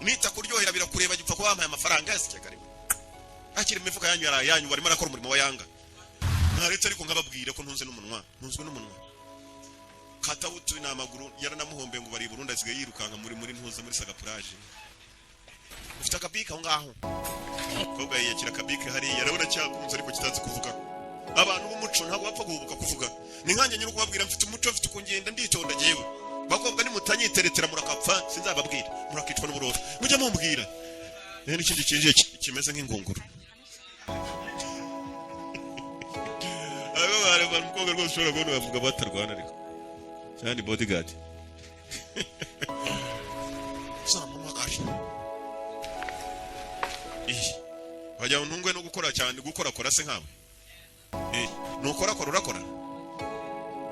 Nita kuryohera birakureba, gipfa kuba bampaye amafaranga yasigaye karimo akiri mu mifuka yanyu, yari ayanyu. Barimo arakora umurimo wa Yanga ntaretse, ariko nkababwira ko ntunze n'umunwa, ntunzwe n'umunwa. Katawutu ni amaguru yaranamuhombeye ngo bari i Burundi, asigaye yirukanka muri ntuza muri sagapuraje. Ufite akabike aho ngaho? Umukobwa yiyakira akabike hariya, arabona cyakunze ariko kitazi kuvuga. Abantu b'umuco ntabwo bapfa guhubuka kuvuga. Ni nkanjye nyiri kubabwira, mfite umuco, mfite uko ngenda, nditonda. Jyewe bakobwa nimutanyiteretera murakapfa, sinzababwira, murakicwa n'uburofa. Mujye mumbwira rero n'ikindi kinjiye kimeze nk'ingunguru. Abo bareba umukobwa rwose ushobora kubona bavuga batarwana, ariko cyane bodyguard zampamagare. Iyi wagira ngo ntungwe no gukora cyane, gukorakora se nkawe. Eh, nukorakora, urakora,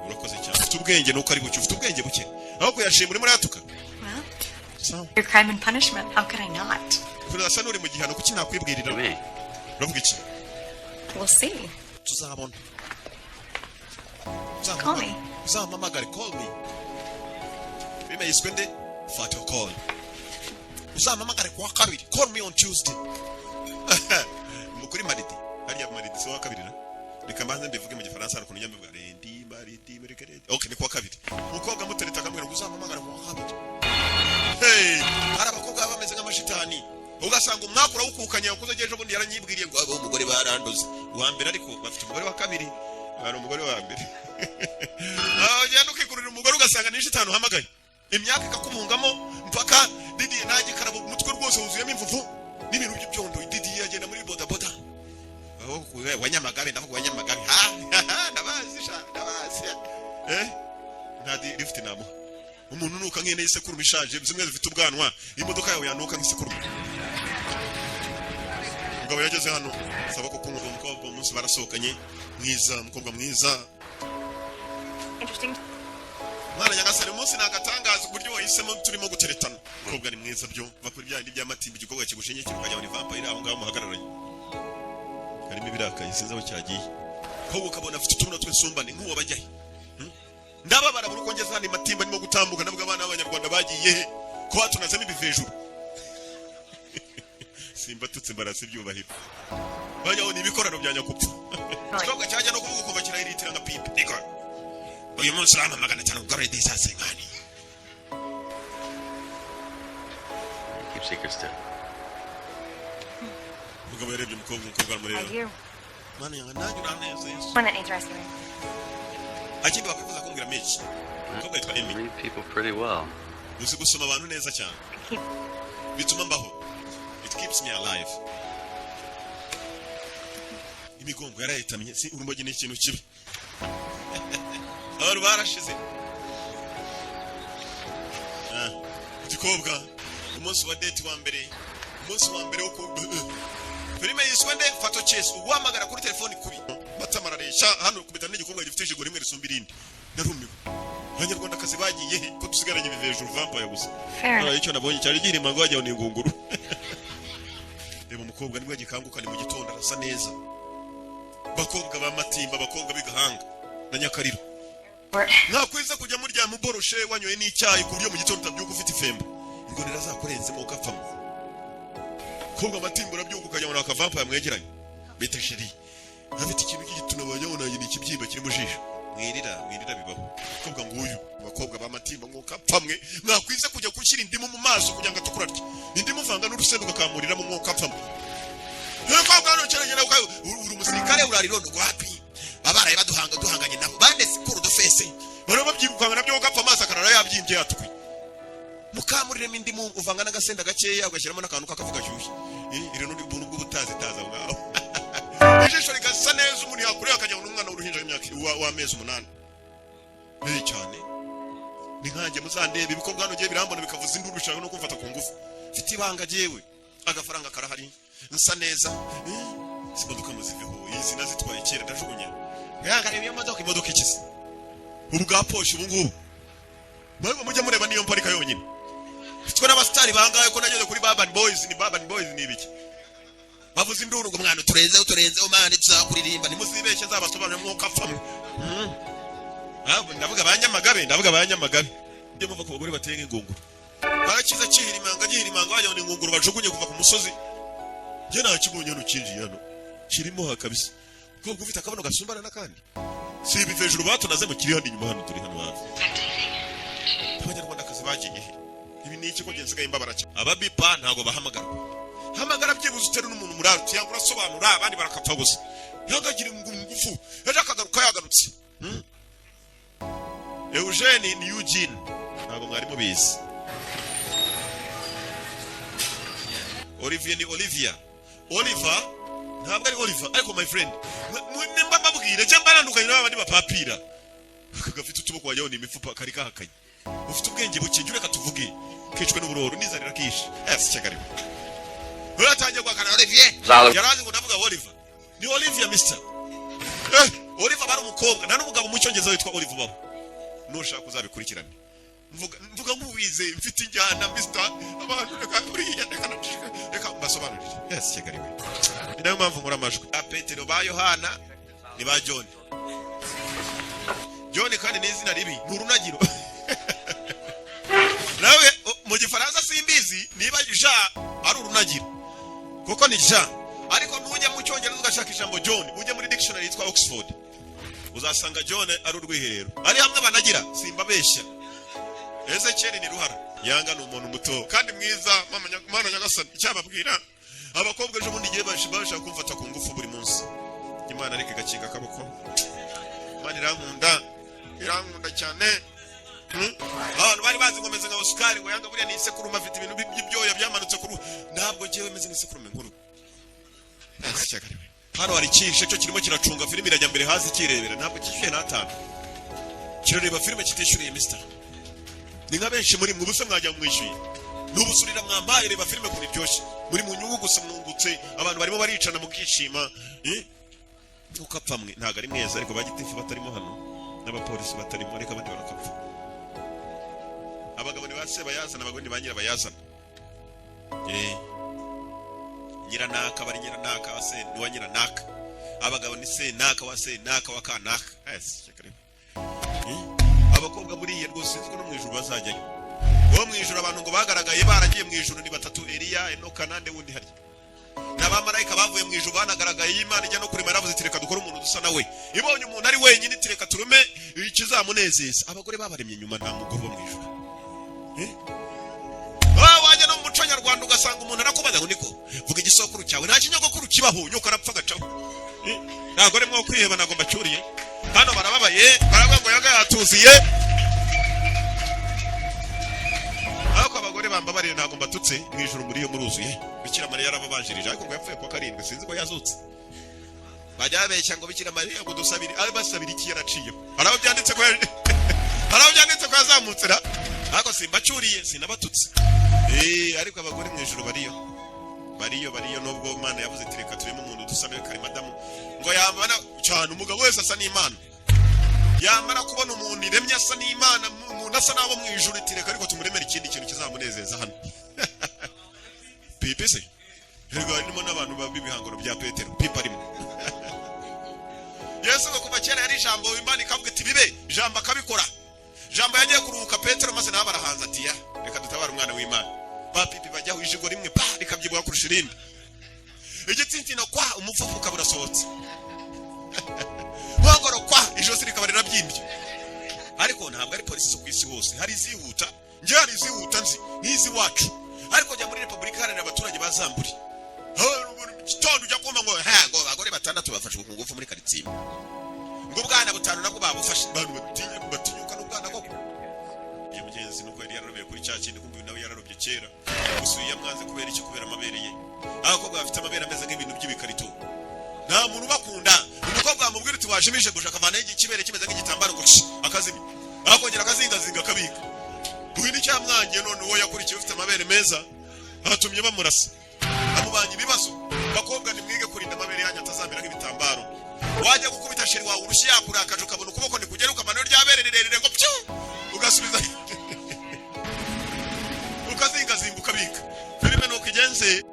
urakoze cyane. Ufite ubwenge nuko ari buke, ufite ubwenge buke aho kuyashima urimo urayatuka. Well, Sawa. your crime and punishment. How could I not? Urasa n'uri mu gihano, kuki nakwibwirira? Me. Uravuga iki? We'll see. Tuzabona. Call me. Uzampamagare, call me. Filime yiswe nde? Fatal Call. Uzampamagare kuwa kabiri, call me on Tuesday. Kuri mardi hariya, mardi si uwa kabiri na? Reka mbanze mbivuge mu Gifaransa, hari ukuntu njya mbivuga: lundi, mardi, mercredi. Okay, ni kuwa kabiri. Umukobwa mutereta akamubwira ngo uzampamagare kuwa kabiri. Hey, hari abakobwa baba bameze nk'amashitani, ugasanga umwaka urawukukanye wakuze. Ejo bundi yaranyibwiriye ngo abo umugore barandoze uwa mbere, ariko bafite umugore wa kabiri, hari umugore wa mbere. Ah, ugenda ukikururira umugore ugasanga ni shitani uhamagaye, imyaka ikakubungamo mpaka Didiye ntagikaraba, umutwe rwose wuzuyemo imvuvu n'ibintu by'ibyondo. Didiye agenda muri bodaboda. Oh, wa Nyamagabe, ndavuga wa Nyamagabe. Ha, ndabazi sha, ndabazi. Eh, nta lift namuha umuntu unuka nk'ihene y'isekurume ishaje, zimwe zifite ubwanwa. Imodoka yawe yanuka nk'isekurume. Umugabo yageze hano saba ko kumva umukobwa. Umunsi barasohokanye, mwiza, umukobwa mwiza. Interesting. Mwana nyagasani, umunsi ni agatangaza uburyo wahisemo turimo guteretana. Umukobwa ni mwiza byo, va kuri bya bindi by'amatimba. Igikobwa kigushinye ukajya muri vampire aho ngaho muhagararanye, harimo ibirakaye, sinzi aho cyagiye. Ahubwo ukabona afite utubuno tw'insumbane nk'uwo bajyahe. Ndababara buri uko ngeze hano matimba ndimo gutambuka, ndavuga abana b'Abanyarwanda bagiye he ko batunazemo ibivejuru? Simba tutse mbarasi ibyubahiro, bajyaho ni ibikorano bya nyakupfa. Igikobwa cyajya no kuvuga ukumva kirayiritira nka pipe. Niko uyu munsi urampa 500 kugarura desase nkani. You keep secrets too. Umugabo yarebye umukobwa, umukobwa I aramureba. do. Mana yanjye, nanjye uranezeza. One that needs rescuing. Akindi wakwifuza kumbwira menshi? Umukobwa yitwa You Amy. read people pretty well. Uzi gusoma abantu neza cyane. Keep Bituma mbaho, it keeps me alive. Imigongo yarayitamye. Si urumogi ni ikintu kibi, abantu barashize. Ah, igikobwa umunsi wa date wa mbere, umunsi wa mbere wo ku filime yiswe nde? Fatal Chase. Uguhamagara kuri telefoni kubi batamararesha hano kubita n'igikorwa gifite ijigo rimwe risumba irindi. Narumiwe, Abanyarwandakazi bagiye he ko dusigaranye ibivejuru, vampire gusa? Fair enough. Icyo nabonye cyari gihirima ngo wajya ni ingunguru. Reba umukobwa nibwo agikanguka, ni mu gitondo, arasa neza. Bakobwa ba Matimba, abakobwa b'igahanga na Nyakariro, mwakwiza kujya muryama uboroshe, wanyoye n'icyayi, ku buryo mu gitondo utabyuka ufite ifemba, ingonera zakurenzemo ugapfamo. Kobwa Matimba, urabyuka ukajya muri akavampire mwegeranye bita chérie, afite ikintu cy'igituna wajya ubona ni ikibyimba kiri mu jisho. Mwirira, mwirira, bibaho. Kobwa nguyu, abakobwa ba Matimba, mwuka pfamwe, mwakwiza kujya gushyira indimu mu maso kugira ngo atukura atya. Indimu uvanga n'urusenda ugakamuriramo, umwuka apfamwe. Kobwa hano cyane, uri umusirikare, urarirondo wapi? Babaraye baduhanga, duhanganye nabo bande sikuru dofese, bari babyirukanga nabyo, ugapfa amaso akarara yabyimbye, yatukuye. Mukamuriremo indimu, uvanga n'agasenda gakeya, ugashyiramo n'akantu k'akavu gashyushye. Iri n'undi buntu bw'ubutazitaza aho ngaho, ijisho rigasa neza, umuntu yakureba akajya ngo n'umwana w'uruhinja w'imyaka w'amezi 8. Cyane ni nkanjye muzandeba. Ibikorwa hano ugiye birambona bikavuza induru, bishaka no kumfata ku ngufu. Mfite ibanga jyewe, agafaranga karahari, nsa neza. Izi modoka muziveho, izi nazitwaye kera, ndajugunya. Ngareba iyo modoka, imodoka ikize ubu bwa poshe ubu ngubu. Mwebwe mujya mureba niyo mparika yonyine twe n'abasitari bangahe ko nageze kuri Urban Boys? Ni Urban Boys ni ibiki bavuze induru ngo mwana turenzeho, turenzeho mwana, tuzakuririmba. Ntimuzibeshye, nzabasobanurira mwuka apfamwe. Ah, ndavuga ba Nyamagabe, ndavuga ba Nyamagabe. Mujye muva ku bagore bateye nk'ingunguru. Barakiza kihirimanga, gihirimanga, wagira ngo ni ingunguru bajugunye kuva ku musozi. Njye ntakibonye hano, kinjiye hano kirimo ha kabisa. Umukobwa ufite akabuno gasumbana n'akandi, si ibi hejuru batunazemo, kiri hano inyuma, hano turi hano hafi. Abanyarwandakazi bagiye he? Ibi ni iki ko nsigaye mbabara cyane? Ababipa ntabwo bahamagarwa. Hamagara byibuze utere n'umuntu muraro, cyangwa urasobanura, abandi barakapfa gusa. Ntihagagire ngufu, ejo akagaruka yagarutse. Eugene ni Eugene, ntabwo mwari mubizi. Olivier ni Olivia, Oliver ntabwo ari Oliver. Ariko my friend, nimba mbabwire cyangwa mbarandukanye n'abandi bapapira, aka gafite utuboko wajyaho ni imifupa, kari kahakanye. Ufite ubwenge buke, jya ureka tuvuge kicwe n'uburoro nizarira kishe ese cyagariwe. Uratangiye guhakana Olivier. Zalo. Yarazi ngo ndavuga Oliver, ni Olivia mister. Oliver bari umukobwa, nta n'umugabo mu Cyongereza witwa Oliver baba. Nushaka uzabikurikirane. Mvuga mvuga nk'uwize, mfite injyana mister. Abantu reka buriya reka mbasobanurire. Yes, cyagariwe. Ni nayo mpamvu nkora amajwi. Ba Petero, ba Yohana, ni ba John. John kandi ni izina ribi, ni urunagiro. Nawe mu Gifaransa simbizi niba Jean ari urunagiro, kuko ni Jean. Ariko nujya mu Cyongereza ugashaka ijambo John, ujye muri dictionary yitwa Oxford, uzasanga John ari urwiherero, ari hamwe banagira. Simbabeshya. Ezekiel ni ruhara. Yanga ni umuntu muto kandi mwiza. Mama mana nyagasani, icyababwira abakobwa ejo bundi igihe bashaka kumfata ku ngufu buri munsi, Imana ariko igakinga akaboko. Imana irankunda, irankunda cyane. Abantu bari bazi ngo meze nka Oscar, ngo yanga buriya ni isekurume, afite ibintu by'ibyoya byamanutse ku ruhu. Ntabwo njyewe meze nk'isekurume nkuru. Ese cyagariwe. Hano hari ikihishe cyo kirimo kiracunga filime, irajya mbere hasi kirebera, ntabwo cyishyuye n'atanu, kirareba filime kitishyuriye mister. Ni nka benshi muri mwe, ubusa mwajya mwishyuye n'ubusurira mwampaye. Reba filime ukuntu iryoshye, muri mu nyungu gusa, mwungutse abantu barimo baricana mukishima, eh? Ukapfa mwe ntabwo ari mweza, ariko ba gitifu batarimo hano n'abapolisi batarimo, ariko abandi barakapfa. Abagabo ni ba sebayazana, abagore ni ba nyirabayazana. Nyiranaka bari nyiranaka wa se wa nyiranaka, abagabo ni se naka wa se naka wa kanaka. Yes, reka. Abakobwa buriya rwose sinzi ko no mu ijuru bazajyayo. Bo mu ijuru, abantu ngo bagaragaye baragiye mu ijuru ni batatu: Eliya, Enoka nande wundi harya n'abamarayika bavuye mu ijuru banagaragaye. Imana ijya no kurema yaravuze iti: "Reka dukore umuntu dusa nawe." Ibonye umuntu ari wenyine iti: "Reka turume ikizamunezeza." Abagore babaremye nyuma, nta mugore uba mu ijuru. Eh? Ah, wajya no mu muco nyarwanda ugasanga umuntu arakubaza ngo: "Niko, vuga igisokuru cyawe." Nta kinyogokuru kibaho, nyoko arapfa agacaho. Eh? Ntabwo arimo kwiheba, ntabwo mbacuriye. Hano barababaye, baravuga ngo yaga yatuziye. Ariko abagore bambabariye, ntabwo mbatutse. Mu ijuru muri yo muruzuye. Bikira Mariya yarababanjirije, ariko ngo yapfuye kuwa karindwi, sinzi ko yazutse. Bajya babeshya ngo Bikira Mariya ngo dusabire, abe basabira iki? Yaraciye, hari aho byanditse ko yazamutse ra? Ariko simbacuriye, sinabatutse. Ariko abagore mu ijuru bariyo, bariyo, bariyo. Nubwo Imana yavuze iti: "Reka tureme umuntu dusa nawe." Kare madamu ngo yamara cyane, umugabo wese asa n'Imana, yamara kubona umuntu iremye asa n'Imana, umuntu asa n'abo mu ijuru, iti: "Reka ariko tumuremere ikindi kintu kizamunezeza hano." Pipi se erega harimo n'abantu b'ibihangano bya Petero, pipi arimo. Yesu ngo kuva kera yari ijambo, Imana ikavuga iti: "Bibe," ijambo akabikora. Ijambo yagiye kuruhuka, Petero maze nawe barahanze ati: "Ya, reka dutabare umwana w'Imana." Ba pipi bajyaho ijigo rimwe pa rikabyibuha kurusha irindi, igitsitsino kwa, umufuka ukaba urasohotse, nkongoro kwa, ijosi rikaba rirabyimbye. Ariko ntabwo ari polisi zo ku isi hose, hari izihuta. Njye hari izihuta nzi nk'iziwacu, ariko jya muri Repubulika Iharanira Abaturage ba Zamburi, gitondo ujya kumva ngo ha ngo abagore batandatu bafashwe ku ngufu muri karitsiye, ngo ubwana butanu nabwo babufashe. Abantu batinya, batinyuka n'ubwana koko. Iyo mugenzi nuko yari yararobeye kuri cya kindi, kumva nawe yararobye kera. Gusa uyu yamwanze kubera iki? Kubera amabere ye. Abakobwa bafite amabere ameze nk'ibintu by'ibikarito, nta muntu ubakunda. Umukobwa wamubwira uti wajimije gusa, akavanaho ikibere kimeze nk'igitambaro ngo ci, akazimya, akongera akazingazinga akabika. Uyu ni cyamwangiye none uwo yakurikiye ufite amabere meza atumye bamurasa, amubanye ibibazo. Bakobwa, nimwige kurinda amabere yanyu atazamera nk'ibitambaro. Wajya gukubita chéri wawe urushyi yakurakaje, ukabona ukuboko ntikugera, ukamanura rya bere rirerire ngo pyu, ugasubiza ukazingazinga ukabika. Filime nuko igenze.